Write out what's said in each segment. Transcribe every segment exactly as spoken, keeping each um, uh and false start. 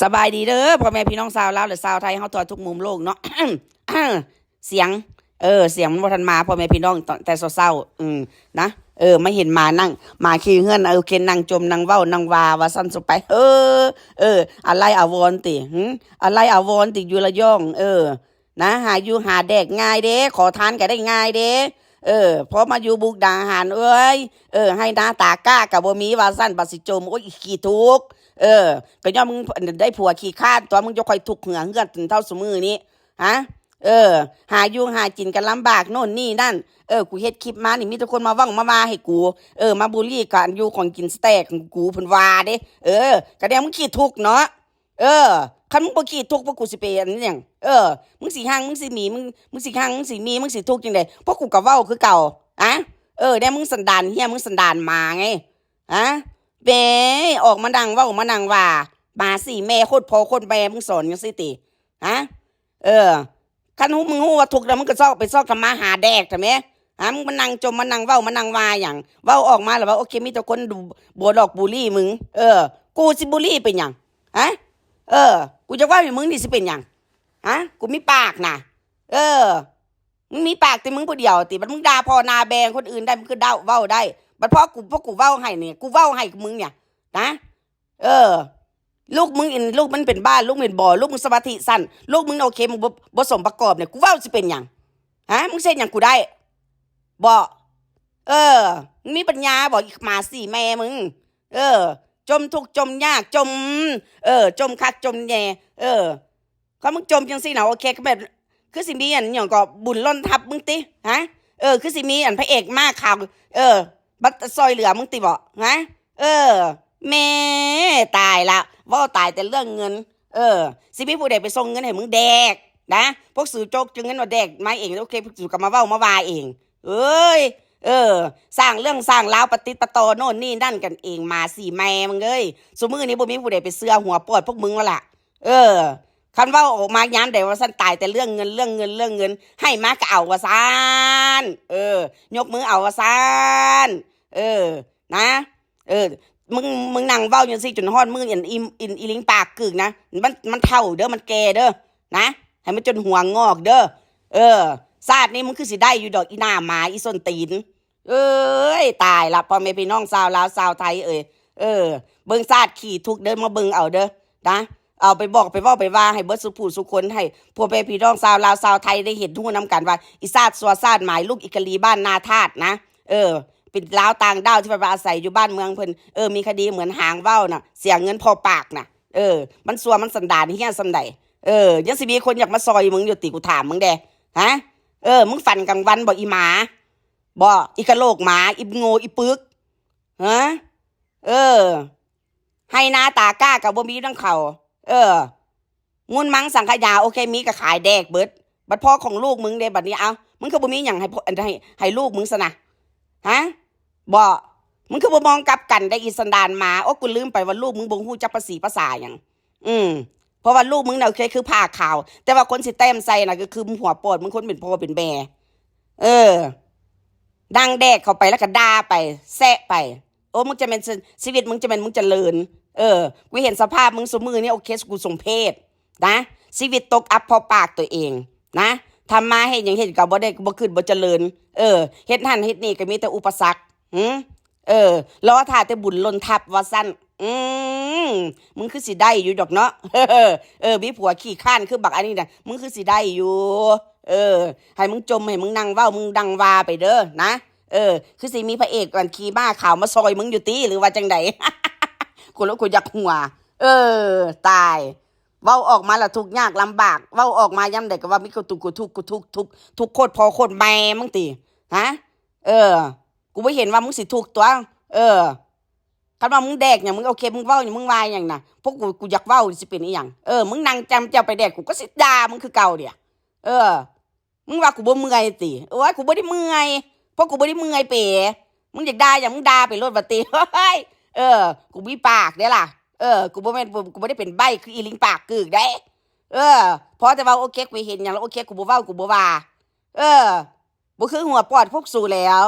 สบายดีเด้อ พ่อแม่พี่น้องชาวลาวและชาวไทยเฮาทั่วทุกมุมโลกเนาะ เสียง เออ เสียงมันบ่ทันมา พ่อแม่พี่น้อง ตอนแต่เช้าๆ อืม นะ เออ มาเห็นหมานั่ง หมาขี้เฮือน เออ เห็นนั่งจม นั่งเว้า นั่งว่า ว่าซั่นสุไป เออ เออ อะไรอาวรณ์ติ หึ อะไรอาวรณ์ติ อยู่ระยอง เออ นะ หาอยู่หาแดกง่ายเด้ ขอทานก็ได้ง่ายเด้ เออ พอมาอยู่มุกดาหาร เอ้ย เออ ไฮ่นาตาก้าก็บ่มี ว่าซั่น บัดสิจม โอ้ย อีขี้ทุกข์ เออ ก็ย้อนมึงได้ผัวขี้คร้านตั๊ว มึงจะค่อยทุกข์เหือเหือดจนเท่าซุมื้อนี้ ฮะ เออ หาอยู่หากินก็ลำบากโน่นนี่นั่น เออ กูเฮ็ดคลิปมานี่มีแต่คนมาเว้ามาว่าให้กู เออ มาบูลลี่การอยู่ของกินสแต็กของกู เพิ่นว่าเด้ เออ ก็แนวมึงขี้ทุกข์เนาะ เออ คันมึงบ่ขี้ทุกข์ พวกกูสิไปอันนี้หยัง เออ มึงสิฮั่ง มึงสิหมี มึง มึงสิฮั่ง มึงสิหมี มึงสิทุกข์จั่งใด พวกกูก็เว้าคือเก่า อะ เออ แนวมึงสันดานเหี้ย มึงสันดานหมาไง ฮะ แหม ออกมานั่งเว้า มานั่งว่า หมาสี่แม่ โคตรพ่อโคตรแม่ มึงสอนจั่งซี้ติ ฮะ เออ คันฮู้ มึงฮู้ว่าทุกข์แล้ว มึงก็ซอกไปซอกทำมาหาแดกเถอะแหม ฮะ มึงมานั่งจม มานั่งเว้า มานั่งว่าหยัง เว้าออกมาแล้วว่า โอเค มีแต่คนดู บ่หลอกบูลลี่มึง เออ กูสิบูลลี่เป็นหยัง ฮะ เออ กูจะเว้าให้มึงนี่สิเป็นหยัง ฮะ กูมีปากน่ะ เออ มึงมีปากแต่มึงผู้เดียวติ บัดมึงด่าพ่อด่าแม่คนอื่นได้ มึงคือเดา เว้าได้ บัดพอกู พวกกูเว้าให้นี่ กูเว้าให้มึงเนี่ย นะ เออ ลูกมึงอิน ลูกมันเป็นบ้า ลูกมันบ่ ลูกมึงสมาธิสั้น ลูกมึงโอเค มึงบ่ บ่สมประกอบเนี่ย กูเว้าสิเป็นหยัง ฮะ มึงเฮ็ดหยังกูได้ บ่ เออ มึงมีปัญญาบ่ อีหมาสี่แม่มึง เออ จมทุกข์จมยาก จม เออ จมคักจมแน่ เออ คันมึงจมจั่งซี้น่ะ โอเค ก็แบบ คือสิมีอันหยังก็บุญล้นทับมึงติ ฮะ เออ คือสิมีอันพระเอกมาข่าว เออ บัดซอยเหลือมึงติบ่ ฮะ เออ แหม ตายละ เว้าตายแต่เรื่องเงิน เออ สิมีผู้ใดไปส่งเงินให้มึงแดก นะ พวกสูจกจะเงินมาแดกมาเอง โอเค พวกสูก็มาเว้ามาว่าเอง เอ้ย เออ สร้างเรื่องสร้างราวประติดประต่อโน่นนี่นั่นกันเอง หมาสี่แม่มึงเอ้ย ซุมื้อนี้บ่มีผู้ใดไปเชื่อหัวปอดพวกมึงแล้วล่ะ เออ คันเว้าออกมายามใดว่าซั่น ตายแต่เรื่องเงิน เรื่องเงิน เรื่องเงิน ให้มาก็เอาว่าซั่น เออ ยกมือเอาว่าซั่น เออ นะ เออ มึง มึงนั่งเว้าจั่งซี้จนฮอดมื้ออิน อิน อิน อีลิงปากกึกนะ มัน มันเฒ่าเด้อ มันแก่เด้อ นะ ให้มันจนหัวงอกเด้อ เออ ชาตินี้มึงคือสิได้อยู่ดอก อีหน้าหมา อีส้นตีน เอ้ย ตายละ พ่อแม่พี่น้องชาวลาวชาวไทยเอ่ย เออ เบิ่งชาติขี้ทุกข์เด้อ มาเบิ่งเอาเด้อ นะ เอาไปบอกไปเว้าไปว่าให้เบิดสู่ผู้สู่คน ให้พ่อแม่พี่น้องชาวลาวชาวไทยได้เห็นฮู้นำกันว่า อีชาติชั่วชาติหมาย ลูกอีกะลีบ้านนาธาตุนะ เออ เป็นลาวต่างด้าวที่ไปอาศัยอยู่บ้านเมืองเพิ่น เออ มีคดีเหมือนหางว่าวน่ะ เสียเงินพอปากน่ะ เออ มันชั่วมันสันดานเฮี้ยส่ำใด เออ ยังสิมีคนอยากมาซอยมึงอยู่ติ กูถามมึงแด่ ฮะ เออ มึงฝันกลางวันบ่ อีหมา บ่ อีกะโหลกหมา อีโง่ อีปึก ฮะ เออ ไฮ่นาตาก้าก็บ่มีนำเขา เออ มูลมังสังขยา โอเค มีก็ขายแดกเบิด บัดพ่อของลูกมึงเด้ บัดนี้ เอ้า มึงคือบ่มีหยังให้พ่อ ให้ ให้ลูกมึงซะนะ ฮะ บ่ มึงคือบ่มองกลับกันได้ อีสันดานหมา โอ้ กูลืมไปว่าลูกมึงบ่ฮู้จักภาษีภาษาหยัง อืม เพราะว่าลูกมึงน่ะ โอเค คือผ้าขาว แต่ว่าคนสิแต้มใส่น่ะ ก็คือหัวปอดมึง คนเป็นพ่อเป็นแม่ เออ ดังแดกเข้าไปแล้วก็ด่าไป แซะไป โอ้ มึงจะเป็นชีวิตมึงจะเป็นมึงเจริญ เออ กูเห็นสภาพมึงซุมื้อนี้ โอเค กูสมเพช นะ ชีวิตตกอับเพราะปากตัวเอง นะ ทำมาเฮ็ดหยังเฮ็ดก็บ่ได้ บ่ขึ้น บ่เจริญ เออ เฮ็ดหั่นเฮ็ดนี่ก็มีแต่อุปสรรค หืม เออ รอท่าแต่บุญหล่นทับว่าซั่น อืม มึงคือสิได้อยู่ดอกเนาะ เออ มีผัวขี้คร้านคือบักอันนี้น่ะ มึงคือสิได้อยู่ เออ ให้มึงจม ให้มึงนั่งเว้า มึงนั่งว่าไปเด้อ นะ เออ คือสิมีพระเอกอันขี่ม้าขาวมาซอยมึงอยู่ติ หรือว่าจั่งใด กูแล้วกูอยากหัว เออ ตาย เว้าออกมาละทุกข์ยากลำบาก เว้าออกมายามใดก็ว่ามีกูทุกข์ กูทุกข์ กูทุกข์ ทุกข์ ทุกข์โคตรพ่อโคตรแม่มึงติ ฮะ เออ กูบ่เห็นว่ามึงสิทุกข์ตั๊ว เออ คันว่ามึงแดกหยัง มึงโอเค มึงเว้าหยัง มึงว่าหยังน่ะ พวกกู กูอยากเว้าสิเป็นอีหยัง เออ มึงนั่งจำเจ้าไปแดก กูก็สิด่ามึงคือเก่าเด้ เออ มึงว่ากูบ่เมื่อยติ โอ้ย กูบ่ได้เมื่อย เพราะกูบ่ได้เมื่อยเป๋ มึงอยากด่าหยัง มึงด่าไปโลดว่าติ เฮ้ย เออ กูมีปากเด้ล่ะ เออ กูบ่แม่น กูบ่ได้เป็นใบ้คืออีลิงปากกึกเด้ เออ พอแต่ว่าโอเค กูเห็นหยังแล้วโอเค กูบ่เว้า กูบ่ว่า เออ บ่คือหัวปอดพวกสูแล้ว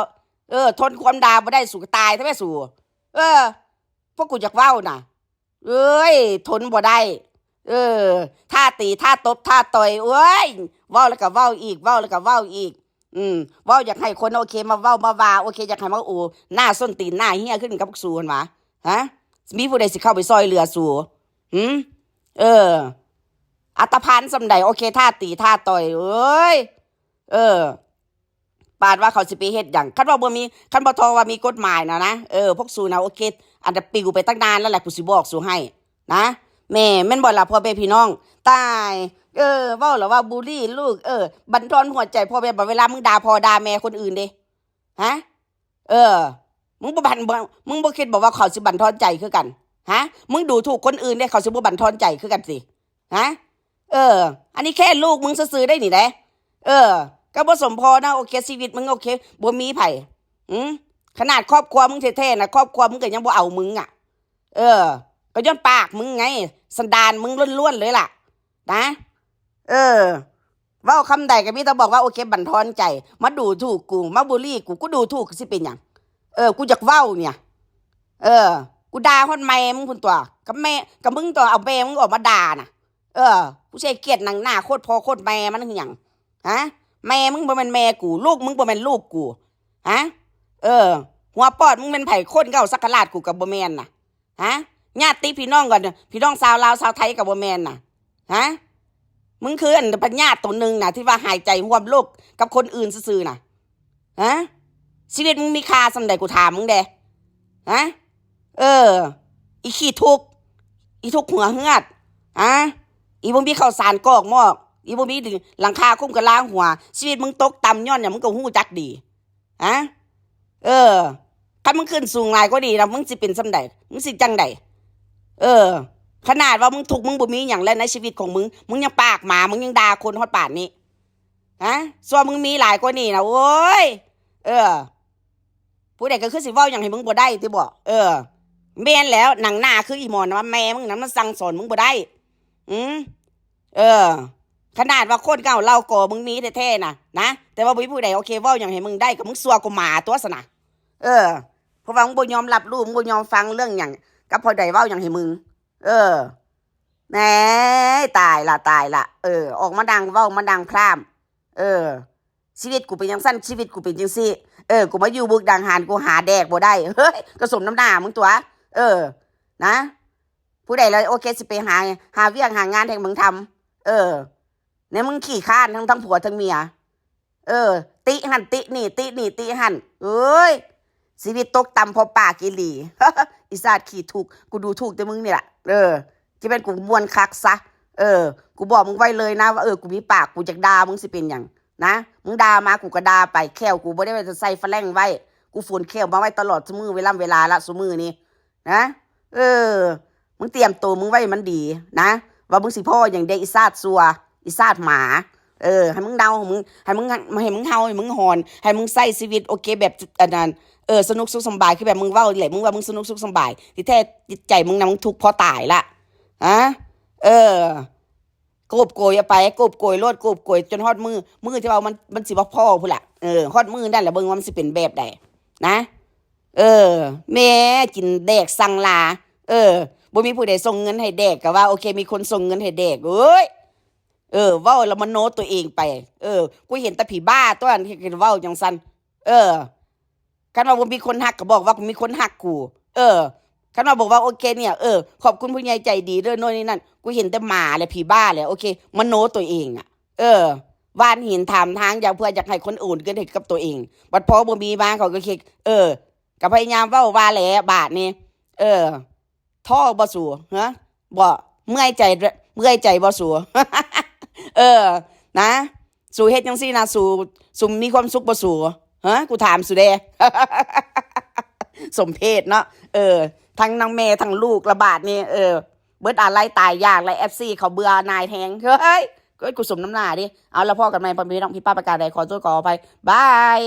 เออ ทนความด่าบ่ได้ สูก็ตายซะแม่สู เออ พวกกูอยากเว้าน่ะ เอ้ย ทนบ่ได้ เออ ท่าตี ท่าตบ ท่าต่อย โอ้ย เว้าแล้วก็เว้าอีก เว้าแล้วก็เว้าอีก อืม เว้าอยากให้คนโอเคมาเว้ามาว่า โอเค อยากให้มาโอ หน้าส้นตีนหน้าเฮี้ยขึ้นกับพวกสูหั่นหวา ฮะ มีผู้ใดสิเข้าไปซอยเหลือสู หืม เออ อันตะพานส่ำใด โอเค ท่าตี ท่าต่อย เอ้ย เออ ปานว่าเขาสิไปเฮ็ดหยัง คันว่าบ่มี คันบ่ทอว่ามีกฎหมายนะนะ เออ พวกสูนะ โอเค อันจะปิวไปตั้งนานแล้วแหละ กูสิบอกสูให้ นะ แม่ แม่นบ่ล่ะ พ่อแม่พี่น้อง ตาย เออ เว้าแล้วว่าบูลลี่ลูก เออ บั่นทอนหัวใจพ่อแม่ บัดเวลามึงด่าพ่อด่าแม่คนอื่นเด้ ฮะ เออ มึงบ่บั่น มึงบ่คิดบอกว่าเขาสิบั่นทอนใจคือกัน ฮะ มึงดูถูกคนอื่นเด้ เขาสิบ่บั่นทอนใจคือกันสิ ฮะ เออ อันนี้แค่ลูกมึงซื่อๆได้นี่แหละ เออ ก็บ่สมพอนะ โอเค ชีวิตมึงโอเค บ่มีไผ อืม ขนาดครอบครัวมึงแท้ๆนะ ครอบครัวมึงก็ยังบ่เอามึงอ่ะ เออ ก็ย้อนปากมึงไง สันดานมึงล้วนๆเลยล่ะ นะ เออ เว้าคำใดก็มีแต่บอกว่า โอเค บั่นทอนใจ มาดูถูกกู มาบูลลี่กู กูดูถูกสิเป็นหยัง เออ กูอยากเว้าเนี่ย เออ กูด่าฮอดแม่มึงพุ้นตั๊ว กับแม่ กับมึงตั๊ว เอาแม่มึงออกมาด่าน่ะ เออ กูสิให้เกียรติหนังหน้าโคตรพ่อโคตรแม่มันคือหยัง ฮะ แม่มึงบ่แม่นแม่กู ลูกมึงบ่แม่นลูกกู ฮะ เออ หัวปอดมึงเป็นไผ คนเก่าสักราชกูก็บ่แม่นน่ะ ฮะ ญาติพี่น้องกัน พี่น้องชาวลาวชาวไทยก็บ่แม่นน่ะ ฮะ มึงคืออันพญาติตัวหนึ่งน่ะ ที่ว่าหายใจร่วมโลกกับคนอื่นซื่อๆน่ะ ฮะ ชีวิตมึงมีค่าส่ำใด กูถามมึงเด้ ฮะ เออ อีขี้ทุกข์ อีทุกข์หัวเหือด ฮะ อีบ่มีข้าวสารกอกหม้อ อีบ่มีหลังคาคลุมกะลาหัว ชีวิตมึงตกต่ำย้อนหยัง มึงก็ฮู้จักดี ฮะ เออ คันมึงขึ้นสูงหลายกว่านี้นะ มึงสิเป็นส่ำใด มึงสิจั่งใด เออ ขนาดว่ามึงทุกข์ มึงบ่มีหยังแล้วในชีวิตของมึง มึงยังปากหมา มึงยังด่าคนฮอดปานนี้ ฮะ ซั่วมึงมีหลายกว่านี้นะ โอ้ย เออ ผู้ใดก็คือสิเว้าหยังให้มึงบ่ได้ติบ่ เออ แม่นแล้ว หนังหน้าคืออีหมอนว่าแม่มึงนั้นมันสั่งสอนมึงบ่ได้ อืม เออ ขนาดว่าคนเก่าเล่าก่อมึงมีแท้ๆน่ะ นะ แต่ว่าบ่มีผู้ใดโอเคเว้าหยังให้มึงได้ ก็มึงซั่วกว่าหมาตั๊วซะนะ เออ เพราะว่ามึงบ่ยอมรับรู้ มึงบ่ยอมฟังเรื่องหยัง กับผู้ใดเว้าหยังให้มึง เออ แหม ตายละ ตายละ เออ ออกมาดังเว้า มาดังพร่ำ เออ ชีวิตกูเป็นจั่งซั่น ชีวิตกูเป็นจั่งซี้ เออ กูมาอยู่มุกดาหาร กูหาแดกบ่ได้ เฮ้ย ก็สมน้ำหน้ามึงตั๊ว เออ นะ ผู้ใดเลย โอเค สิไปหา หาเวียกหางานให้มึงทำ เออ เนี่ยมึงขี้คร้านทั้ง ทั้งผัวทั้งเมีย เออ ติหั่นตินี่ ตินี่ติหั่น เอ้ย ชีวิตตกต่ำเพราะปากอีหลี อีสาดขี้ทุกข์ กูดูถูกแต่มึงนี่แหละ เออ ที่เป็นกูม่วนคักซะ เออ กูบอกมึงไว้เลยนะว่า เออ กูมีปาก กูอยากด่ามึงสิเป็นหยัง นะ มึงด่ามา กูก็ด่าไป แข้วกูบ่ได้ไว้ใส่แฟลงไว้ กูฝนแข้วมาไว้ตลอดซุมื้อ เวลา เวลาละซุมื้อนี้ นะ เออ มึงเตรียมตัวมึงไว้มันดีนะ ว่ามึงสิพ้อหยังเด้ อีสาดซั่ว อีสาดหมา เออ ให้มึงเน่า ให้มึง ให้มึง ให้มึงเห่า ให้มึงหอน ให้มึงใช้ชีวิตโอเคแบบอันนั้น เออ สนุกสุขสำบาย คือแบบมึงเว้านี่แหละ มึงว่ามึงสนุกสุขสำบาย ที่แท้จิตใจมึงนะ มึงทุกข์เพราะตายละ ฮะ เออ โกบโกยเอาไป โกบโกยโลด โกบโกยจนฮอดมื้อ มื้อที่ว่ามัน มันสิบ่พ้อพุ้นล่ะ เออ ฮอดมื้อนั่นแหละ เบิ่งว่ามันสิเป็นแบบใด นะ เออ แม่กินแดกสั่งลา เออ บ่มีผู้ใดส่งเงินให้แดก ก็ว่าโอเค มีคนส่งเงินให้แดก เอ้ย เออ เว้าแล้วมโนตัวเองไป เออ กูเห็นแต่ผีบ้าตั๊วที่เว้าจั่งซั่น เออ คันว่าบ่มีคนฮักก็บอกว่ามีคนฮักกู เออ คันว่าบอกว่าโอเคเนี่ย เออ ขอบคุณผู้ใหญ่ใจดีเด้อ โน่นนี่นั่น กูเห็นแต่หมาแหละ ผีบ้าแหละ โอเค มโนตัวเองอะ เออ หว่านหินถามทาง อยาก เพื่ออยากให้คนโอนเงินให้กับตัวเอง บัดพอบ่มีมาเขาก็คิด เออ ก็พยายามเว้าว่าแหละ บาดนี้ เออ ท้อบ่สู ฮะ บ่ เมื่อยใจ เมื่อยใจบ่สู เออ นะ สูเฮ็ดจั่งซี้นะ สู สูมีความสุขบ่สู ฮะ กูถามสูเด้ สมเพชเนาะ เออ ทั้งนางแม่ทั้งลูกละบาดนี้ เออ เบิดอาลัยตายอยาก และเอฟซีเขาเบื่อหน่ายแฮง เฮ้ย เฮ้ย กูสมน้ำหน้าเด้ เอาละ พ้อกันใหม่ พ่อแม่พี่น้อง ผิดพลาดประการใด ขอโทษขออภัย บาย